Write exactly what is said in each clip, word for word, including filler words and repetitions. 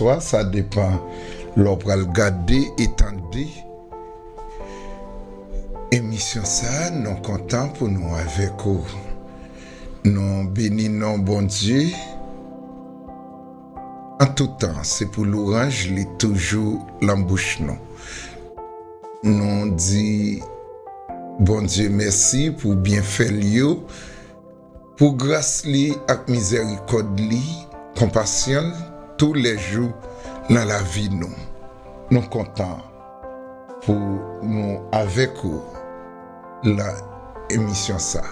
swa, sa depan lè w pral gade e tande emisyon sa a. Nou kontan pou nou avèk ou. Nou beni non Bondye. An tout tan, se pou lwanj li toujou lan bouch nou. Nou di Bondye mèsi pou byenfè l yo, pou gras li ak mizèrikòd li, konpasyon l, toulèjou nan lavi nou. Nou kontan pou nou avèk ou lan emisyon sa.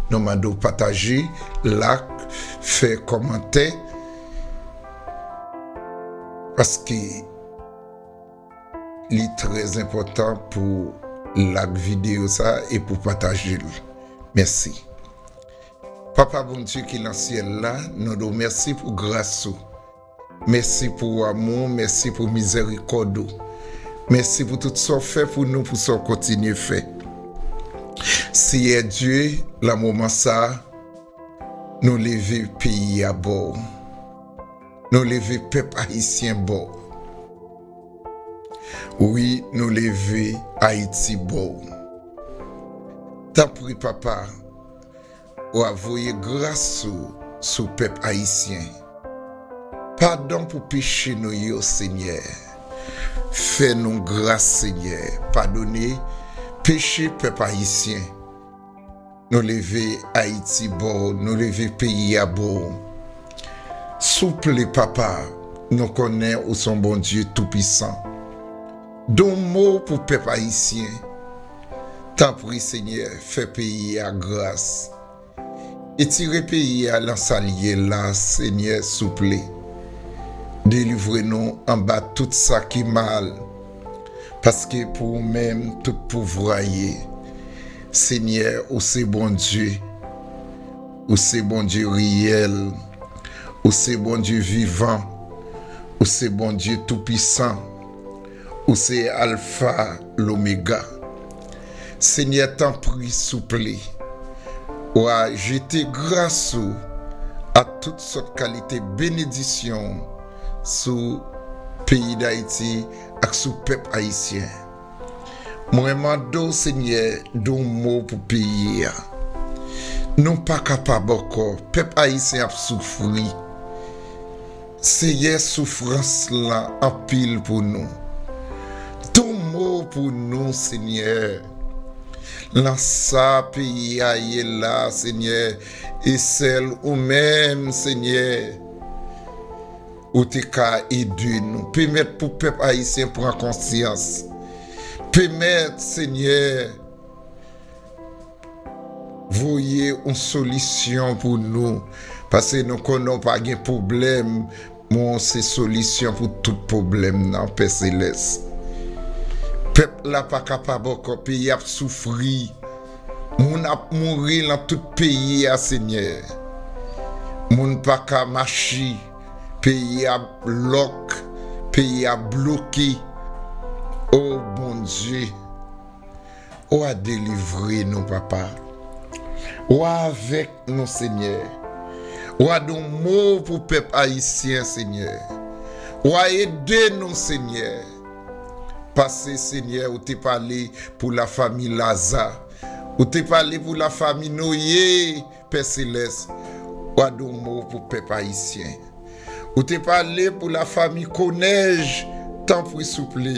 Nou mande w pataje, like, fè kòmantè, paske li trè enpòtan pou like videyo sa e pou pataje l. Mèsi. Papa Bondye ki lan syèl la, nou di w mèsi pou gras ou. Mèsi pou amou w, mèsi pou mizèrikòd ou. Mèsi pou tout sa w fè pou nou, pou sa w kontinye fè. Seyè Dye, lan moman sa a, nou leve peyi a ba w. Nou leve pèp ayisyen ba w. Wi, nou leve Ayiti ba w. Tanpri, Papa, w a voye gras ou sou pèp ayisyen. Padon pou peche nou yo, Senyè. Fè nou gras, Senyè. Padone peche pèp ayisyen. Nou leve Ayiti ba w, nou leve peyi a ba w. Souple, Papa, nou konnen ou se yon Bondye toupisan. Di yon mo pou pèp ayisyen. Tanpri, Senyè, fè peyi a gras. Etire peyi a lan sa l ye la, Senyè, souple. Delivre nou anba tout sa ki mal. Paske pou ou menm tout pouvwa ye. Senyè, ou se Bondye. Ou se Bondye reyèl. Ou se Bondye vivan. Ou se Bondye toupisan. Ou se Alfa, Lomega. Senyè, tanpri, souple, w a jete gras ou ak tout sòt kalite benedisyon sou peyi Dayiti ak sou pèp ayisyen. Mwen mande w, Senyè, di yon mo pou peyi a. Nou pa kapab ankò. Pèp ayisyen ap soufri. Seyè, soufrans lan anpil pou nou. Di yon mo pou nou, Senyè. Lan sa peyi a ye la, Senyè, e sèl ou menm, Senyè, ou te ka ede nou. Pèmèt pou pèp ayisyen pran konsyans. Pèmèt, Senyè, voye yon solisyon pou nou, paske nou konnen w pa gen pwoblèm, men w se solisyon pou tout pwoblèm nan, Pè Selès. Pèp la pa kapab ankò, peyi ap soufri. Moun ap mouri lan tout peyi a, Senyè. Moun pa ka mache, peyi a lòk, peyi a bloke. O Bondye, w a delivre nou, Papa. W a avèk nou, Senyè. W a di yon mo pou pèp ayisyen, Senyè. W a ede nou, Senyè. Paske, Senyè, ou te pale pou lafanmi Laza. Ou te pale pou lafanmi Noye, Pè Selès. W a di yon mo pou pèp ayisyen. Ou te pale pou lafanmi Konèj, tanpri souple.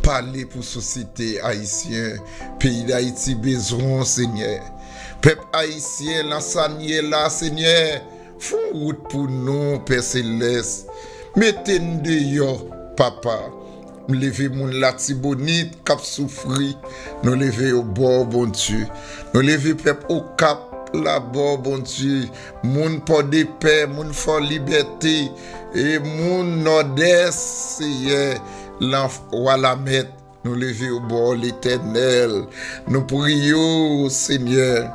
Pale pou sosyete ayisyen, peyi Dayiti bezwen w, Senyè. Pèp ayisyen, lan sa n ye la, Senyè, fè yon wout pou nou, Pè Selès. Mete n deyò, Papa. M leve moun Latibonit k ap soufri. Nou leve yo ba w, Bondye. Nou leve pèp Okap la ba w, Bondye. Moun Pòdepè, moun Fòlibète, e moun Nòdès, Seyè, lan Walamèt. Nou leve yo ba w, Letènèl. Nou priye w, Senyè,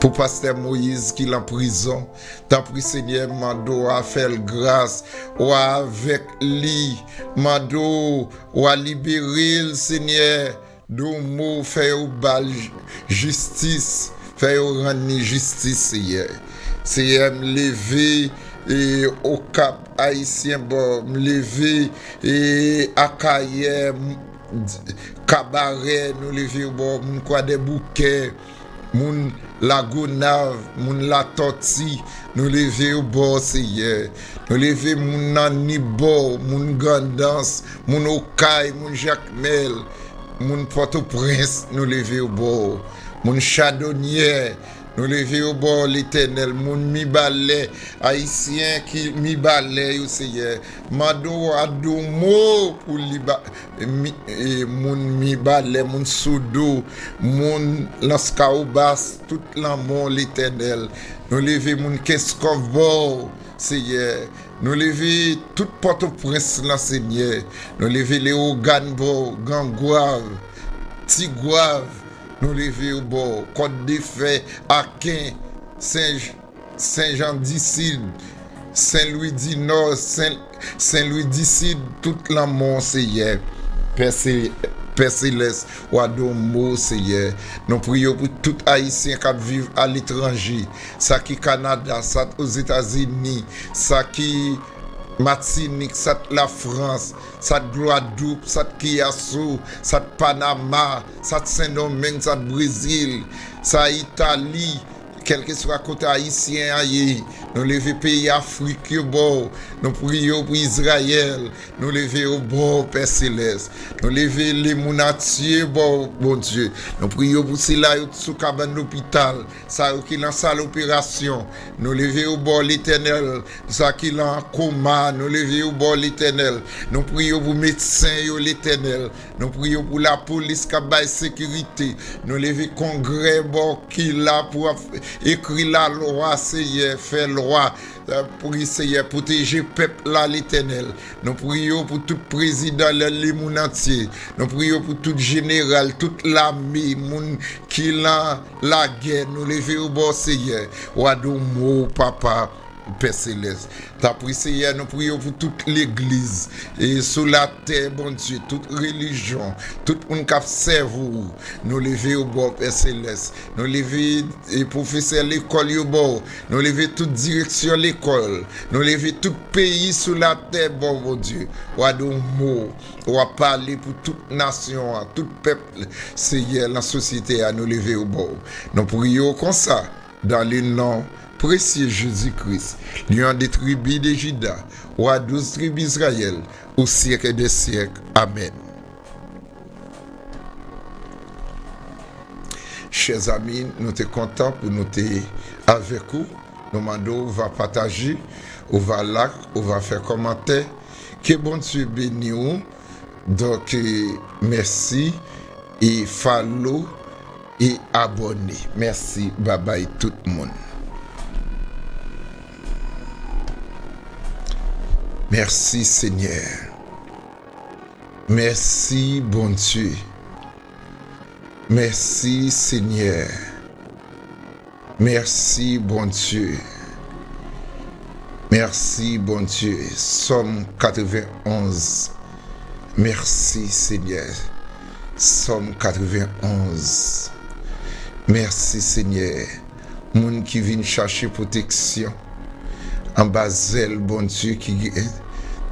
pou pastè Moyiz ki lan prizon. Tanpri, Senyè, mande w a fè l gras, w a avèk li, mande w, w a libere l, Senyè, di yon mo, fè yo ba l j-, jistis, fè yo rann li jistis, Seyè. Seyè, m leve e, Okap, Ayisyen bò, m leve, e, Akayè, m, Kabarè, nou leve yo bò, moun Kwadèboukè, moun Lagonav, moun Latòti, nou leve yo bò, Seyè. Nou leve moun nan Nibò, moun Grandans, moun Okay, moun Jakmèl, moun Pòtoprens, nou leve yo bò. Moun Chadonyè, nou leve yo bò, Letènèl. Moun Mibalè, Ayisyen ki Mibalè yo, Seyè. Mande w a di yon mo pou Liba, mi, e, moun Mibalè, moun Sodo, moun Lanskawobas, tout lanmò, Letènèl. Nou leve moun Kenskòf bò, Seyè. Nou leve tout Pòtoprens lan, Senyè. Nou leve Lewogàn bò, Grangwav, Tigwav, nou leve yo bò, Kòtdefè, Aken, Sen, Sen Jan di Sid, Sen Lwi di Nò, Sen, Sen Lwi di Sid, tout lanmò, Seyè. Pè Se, Pè Selès, w a di yon mo, Seyè. Nou priye w pou tout Ayisyen k ap viv aletranje, sa ki Kanada, sa k Ozetazini, sa ki Matinik, sa k Lafrans, sa k Gwadloup, sa k Kiyasou, sa k Panama, sa k Sendomeng, sa k Brezil, sa Itali, kèlkeswa kote Ayisyen an ye, nou leve peyi Afrik yo bò w, nou priye w pou Izrayèl, nou leve yo bò w, Pè Selès, nou leve Lemonatye bò w, Bondye, nou priye w pou sila yo sou kabann lopital, sa yo ki lan sal operasyon, nou leve yo bò w, Letènèl, sa ki lan koma, nou leve yo bò w, Letènèl, nou priye w pou medsen yo, Letènèl, nou priye w pou lapolis k ap bay sekirite. Nou leve kongrè bò w ki la pou ap ekri lalwa, Seyè, fè lwa, eh, pou Seyè, pwoteje pèp la, Letènèl. Nou priye w pou tout prezidan le, lemonantye. Nou priye w pou tout jeneral, tout lame, moun ki lan lagè. Nou leve yo bò w, Seyè. W a di yon mo, Papa. Pè Selès. Tanpri, Seyè, nou priye w pou tout legliz, e sou latè, Bondye, tout relijyon, tout moun k ap sèvi w, nou leve yo bò w, Pè Selès. Nou leve, e, pwofesè lekòl yo bò w. Nou leve tout direksyon lekòl. Nou leve tout peyi sou latè bò w, Bondye. W a di yon mo, w a pale pou tout nasyon an, tout pèp, Seyè, lan sosyete a, nou leve yo bò w. Nou priye w konsa. Dans le nom précieux Jésus-Christ, lion des tribus de Juda, roi douze tribus Israël, au siècle des siècles. Amen. Chè zanmi, nou te kontan pou nou te avèk ou. Nou mande w va pataje, ou va like, ou va fè kòmantè. Ke Bondye beni w. Donk, eh, mèsi. E follow e abòne. Mèsi, babay tout moun. Mèsi, Senyè. Mèsi, Bondye. Mèsi, Senyè. Mèsi, Bondye. Mèsi, Bondye. Sòm katrevenn onz. Mèsi, Senyè. Sòm katrevenn onz. Mèsi, Senyè. Moun ki vin chache pwoteksyon anba zèl Bondye ki gen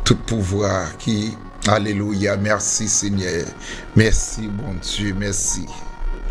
tout pouvwa, ki, alelouya, mèsi, Senyè. Mèsi, Bondye, mèsi.